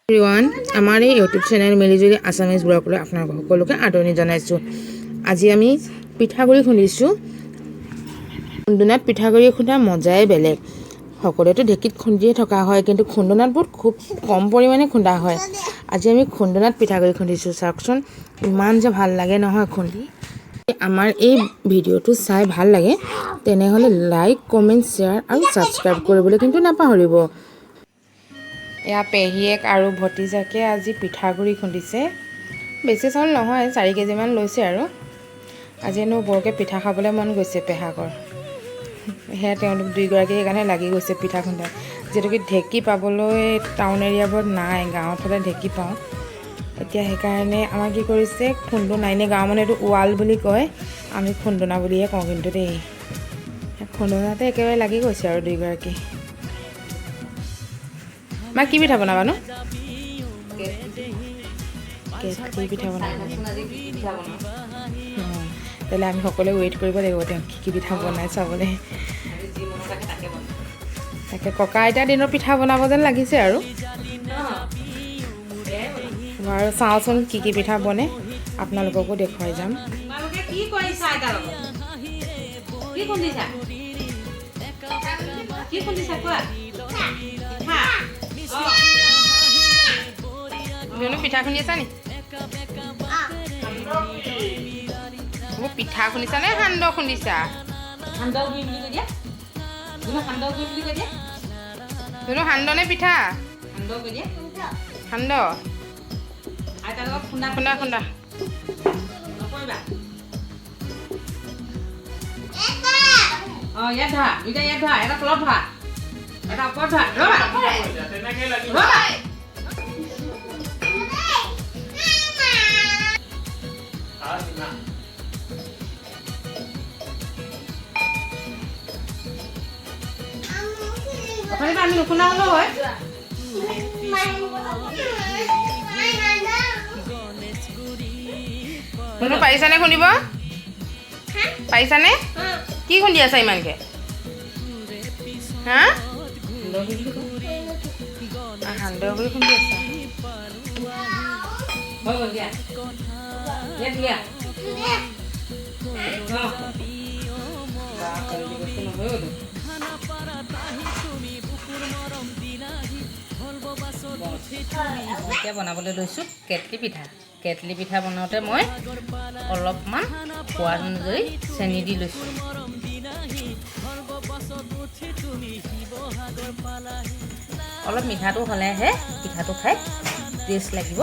Everyone, আমাৰ এই YouTube channel মিলিজুলি আছামিজ ব্লগলৈ আপোনালোক সকলোকে আদৰণি জনাইছোঁ। আজি আমি পিঠাগুড়ি খুন্দিছোঁ। খুন্দনাত পিঠাগুড়ি খুন্দা মজাই বেলেগ। সকলোৱেতো ঢেঁকীত খুন্দিয়ে থকা হয়, কিন্তু খুন্দনাত বহুত খুব কম পৰিমাণে খুন্দা হয়। আজি আমি খুন্দনাত পিঠাগুড়ি খুন্দিছোঁ। চাওকচোন, ইমান যে ভাল লাগে নহয় খুন্দি। আমাৰ এই ভিডিঅ'টো চাই ভাল লাগে, তেনেহ'লে লাইক, কমেণ্ট, শ্বেয়াৰ আৰু ছাবস্ক্ৰাইব কৰিবলৈ কিন্তু নাপাহৰিব। এয়া পেহীয়েক আৰু ভতিজাকে আজি পিঠাগুড়ি খুন্দিছে। বেছি চাউল নহয়, 4 কেজিমান লৈছে। আৰু আজি হেনো বৰকৈ পিঠা খাবলৈ মন গৈছে পেহাকৰ। সেয়া তেওঁলোক দুয়োগৰাকী সেইকাৰণে লাগি গৈছে পিঠা খুন্দাত। যিহেতুকে ঢেঁকী পাবলৈ টাউন এৰিয়াবোৰত নাই, গাঁৱত হ'লে ঢেঁকী পাওঁ। এতিয়া সেইকাৰণে আমাৰ কি কৰিছে, খুন্দনা, এনেই গাঁৱৰ মানুহে এইটো উৱাল বুলি কয়, আমি খুন্দনা বুলিয়ে কওঁ কিন্তু দেই। খুন্দনাতে একেবাৰে লাগি গৈছে আৰু দুয়োগৰাকী। মা, কি পিঠা বনাবানো? কেটলি পিঠা বনাব। অঁ, তেতিয়াহ'লে আমি সকলোৱে ৱেইট কৰিব লাগিব তেওঁ কি কি পিঠা বনাই চাবলৈ। তাকে, ককা আইতাৰ দিনৰ পিঠা বনাব যেন লাগিছে। আৰু বাৰু, চাওঁচোন কি কি পিঠা বনে, আপোনালোককো দেখুৱাই যাম। তোমালোকে কি কৰিছা? আইতাৰ লগত কি খুন্দিছা? কি খুন্দিছা কোৱা? পিঠা। অঁ। ধুনু, পিঠা খুন্দি আছা নি? মোৰ পিঠা খুন্দিছা নে সান্দহ খুন্দিছা? সান্দহ গুড়ি বুলি কৈ দিয়া ধুনু, সান্দহ গুড়ি বুলি কৈ দিয়া। ধুনু, সান্দহ নে পিঠা? সান্দহ কৈ দিয়া। সান্দহ। আইতাৰ লগত খুন্দা। খুন্দা, খুন্দা। নকৰিবা। অঁ, ইয়াত ধৰা দুইটা, ইয়াত ধৰা। এটা তলত ধৰা, এটা ওপৰত ধৰা। ৰ'বা, ৰ'বা। অথনিৰ পৰা আমি নুশুনা হ'লেও হয়। ধুনু, পাৰিছানে খুন্দিব? পাৰিছানে? কি খুন্দি আছা ইমানকে? হা, সান্দহ গুড়ি খুন্দি আছা? হৈ গ'ল দিয়া, ইয়াত দিয়া। অঁ। বা, জলদি বস্তু নহয় অ'। মই এতিয়া বনাবলৈ লৈছোঁ কেটলি পিঠা। কেটলি পিঠা বনাওঁতে মই অলপমান সোৱাদ অনুযায়ী চেনি দি লৈছোঁ। অলপ মিঠাটো হ'লেহে পিঠাটো খাই টেষ্ট লাগিব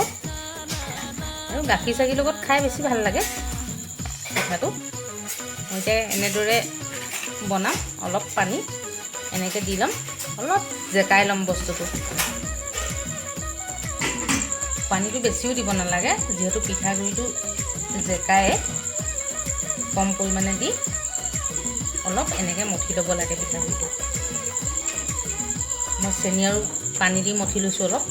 আৰু গাখীৰ চাখীৰ লগত খাই বেছি ভাল লাগে পিঠাটো। মই এতিয়া এনেদৰে বনাম। অলপ পানী এনেকৈ দি ল'ম, অলপ জেকাই ল'ম বস্তুটো। পানীটো বেছিও দিব নালাগে, যিহেতু পিঠাগুড়িটো জেকায়ে। কম পৰিমাণে দি অলপ এনেকৈ মঠি ল'ব লাগে পিঠাগুড়িটো। মই চেনি আৰু পানী দি মঠি লৈছোঁ অলপ।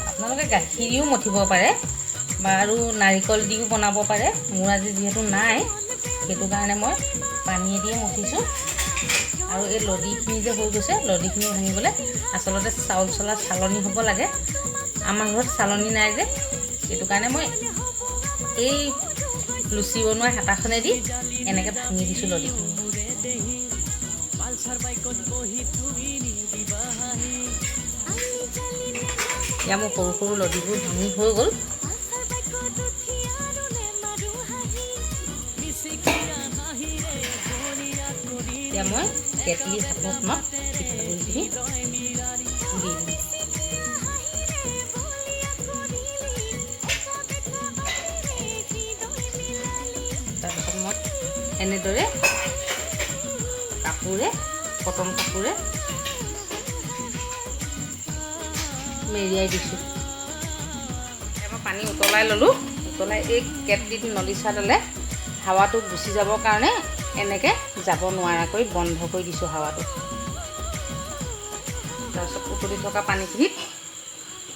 আপোনালোকে গাখীৰ দিও মঠিব পাৰে বা আৰু নাৰিকল দিও বনাব পাৰে। মোৰ আজি যিহেতু নাই, সেইটো কাৰণে মই পানীয়ে দিয়ে মঠিছোঁ। আৰু এই লদিখিনি যে হৈ গৈছে, লদিখিনি ভাঙিবলৈ আচলতে চাউল চলা চালনী হ'ব লাগে। আমাৰ ঘৰত চালনী নাই যে, সেইটো কাৰণে মই এই লুচি বনোৱা হেতাখনেদি এনেকৈ ভাঙি দিছোঁ লদিখিনি। এতিয়া মোৰ সৰু সৰু লদিবোৰ ভাঙি হৈ গ'ল। এতিয়া মই কেটলি ঢাকোনখনত পিঠাগুড়িখিনি দি দিম। তাৰপিছত মই এনেদৰে কাপোৰে, কটন কাপোৰে মেৰিয়াই দিছোঁ। মই পানী উতলাই ল'লোঁ। উতলাই এই কেটলিত নলিচাডালে হাৱাটো গুচি যাবৰ কাৰণে এনেকৈ যাব নোৱাৰাকৈ বন্ধ কৰি দিছোঁ হাৱাটো। তাৰপিছত উতলি থকা পানীখিনিত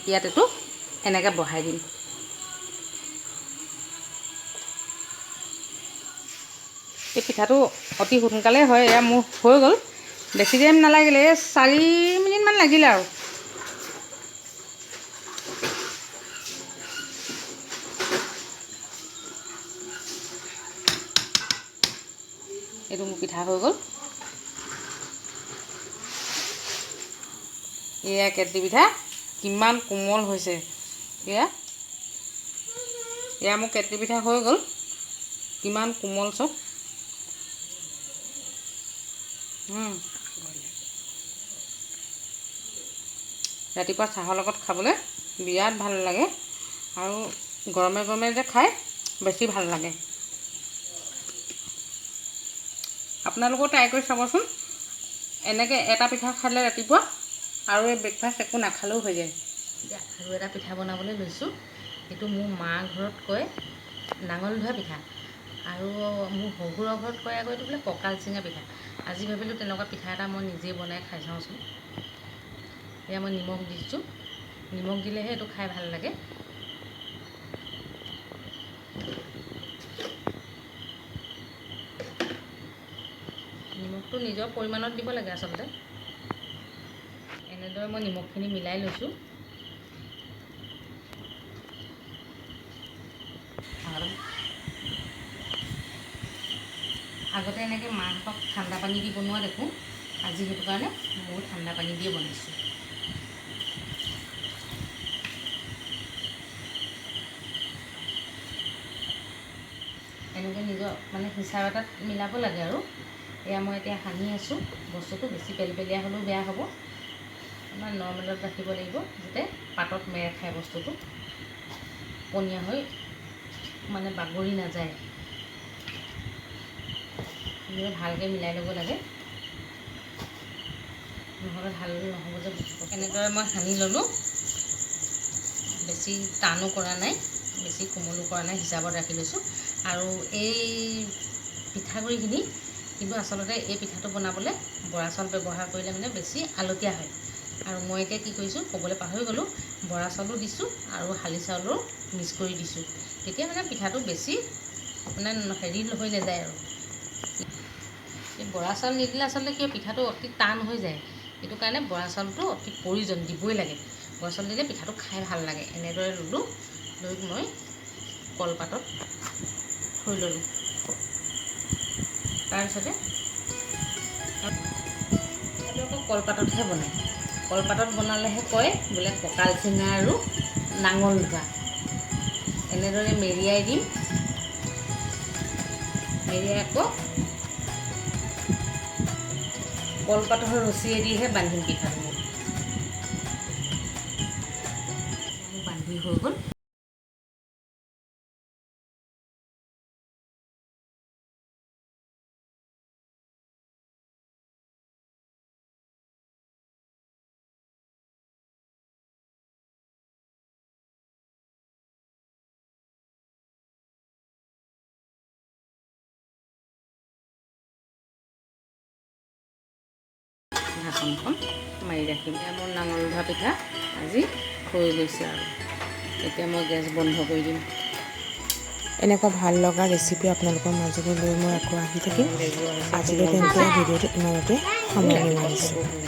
ইয়াত এইটো এনেকৈ বহাই দিম। এই পিঠাটো অতি সোনকালে হয়। এয়া মোৰ হৈ গ'ল, বেছি টাইম নালাগিলে, এই 4 মিনিটমান লাগিলে আৰু। এইটো মোৰ পিঠা হৈ গ'ল। এয়া কেটলি পিঠা কিমান কোমল হৈছে। এয়া এয়া মোৰ কেটলি পিঠা হৈ গ'ল, কিমান কোমল চব। ৰাতিপুৱা চাহৰ লগত খাবলৈ বিৰাট ভাল লাগে আৰু গৰমে গৰমে যে খাই বেছি ভাল লাগে। আপোনালোকেও ট্ৰাই কৰি চাবচোন। এনেকৈ এটা পিঠা খালে ৰাতিপুৱা আৰু এই ব্ৰেকফাষ্ট একো নাখালেও হৈ যায়। এতিয়া আৰু এটা পিঠা বনাবলৈ লৈছোঁ। এইটো মোৰ মা ঘৰত কয় নাঙল ধোৱা পিঠা আৰু মোৰ শহুৰৰ ঘৰত কয় আকৌ এইটো বোলে কঁকাল চিঙা পিঠা। আজি ভাবিলোঁ তেনেকুৱা পিঠা এটা মই নিজেই বনাই খাই চাওঁচোন। এয়া মই নিমখ দিছোঁ। নিমখ দিলেহে এইটো খাই ভাল লাগে। নিমখটো নিজৰ পৰিমাণত দিব লাগে আচলতে। এনেদৰে মই নিমখখিনি মিলাই লৈছোঁ। আগতে এনেকৈ মাহঁতক ঠাণ্ডা পানী দি বনোৱা দেখোঁ। আজি সেইটো কাৰণে ময়ো ঠাণ্ডা পানী দিয়ে বনাইছোঁ। এনেকৈ নিজৰ মানে হিচাপ এটাত মিলাব লাগে আৰু। এয়া মই এতিয়া সানি আছোঁ বস্তুটো। বেছি পেলপেলীয়া হ'লেও বেয়া হ'ব, মানে নৰ্মেলত ৰাখিব লাগিব, যাতে পাতত মেৰ খায় বস্তুটো, পনীয়া হৈ মানে বাগৰি নাযায়। ভালকৈ মিলাই ল'ব লাগে, নহ'লে ভাল নহ'ব যে বস্তুটো। এনেদৰে মই সানি ল'লোঁ। বেছি টানো কৰা নাই, বেছি কোমলো কৰা নাই, হিচাপত ৰাখি লৈছোঁ। আৰু এই পিঠাগুড়িখিনি কিন্তু আচলতে এই পিঠাটো বনাবলৈ বৰা চাউল ব্যৱহাৰ কৰিলে মানে বেছি আলতীয়া হয়। আৰু মই এতিয়া কি কৰিছোঁ ক'বলৈ পাহৰি গ'লোঁ, বৰা চাউলো দিছোঁ আৰু শালি চাউলো মিক্স কৰি দিছোঁ। তেতিয়া মানে পিঠাটো বেছি মানে হেৰি হৈ নাযায়। আৰু এই বৰা চাউল নিদিলে আচলতে কিয় পিঠাটো অতি টান হৈ যায়। সেইটো কাৰণে বৰা চাউলটো অতি প্ৰয়োজন, দিবই লাগে। বৰা চাউল দিলে পিঠাটো খাই ভাল লাগে। এনেদৰে ল'লোঁ, লৈ মই কলপাতত থৈ ল'লোঁ। তাৰপিছতে আকৌ কলপাততহে বনায়। কলপাতত বনালেহে কয় বোলে কঁকাল চিঙা আৰু নাঙল ধোৱা। এনেদৰে মেৰিয়াই দিম। মেৰিয়াই আকৌ কলপাতৰ ৰছীয়েদিহে বান্ধিম পিঠাটো। মোৰ বান্ধি হৈ গ'ল। ঢাকনখন মাৰি ৰাখিম। এয়া মোৰ নাঙল ধোৱা পিঠা আজি হৈ গৈছে আৰু এতিয়া মই গেছ বন্ধ কৰি দিম। এনেকুৱা ভাল লগা ৰেচিপি আপোনালোকৰ মাজলৈ লৈ মই আকৌ আহি থাকিম। আজিলৈ তেন্তে ভিডিঅ'টো ইমানতে সামৰণি মাৰিছোঁ।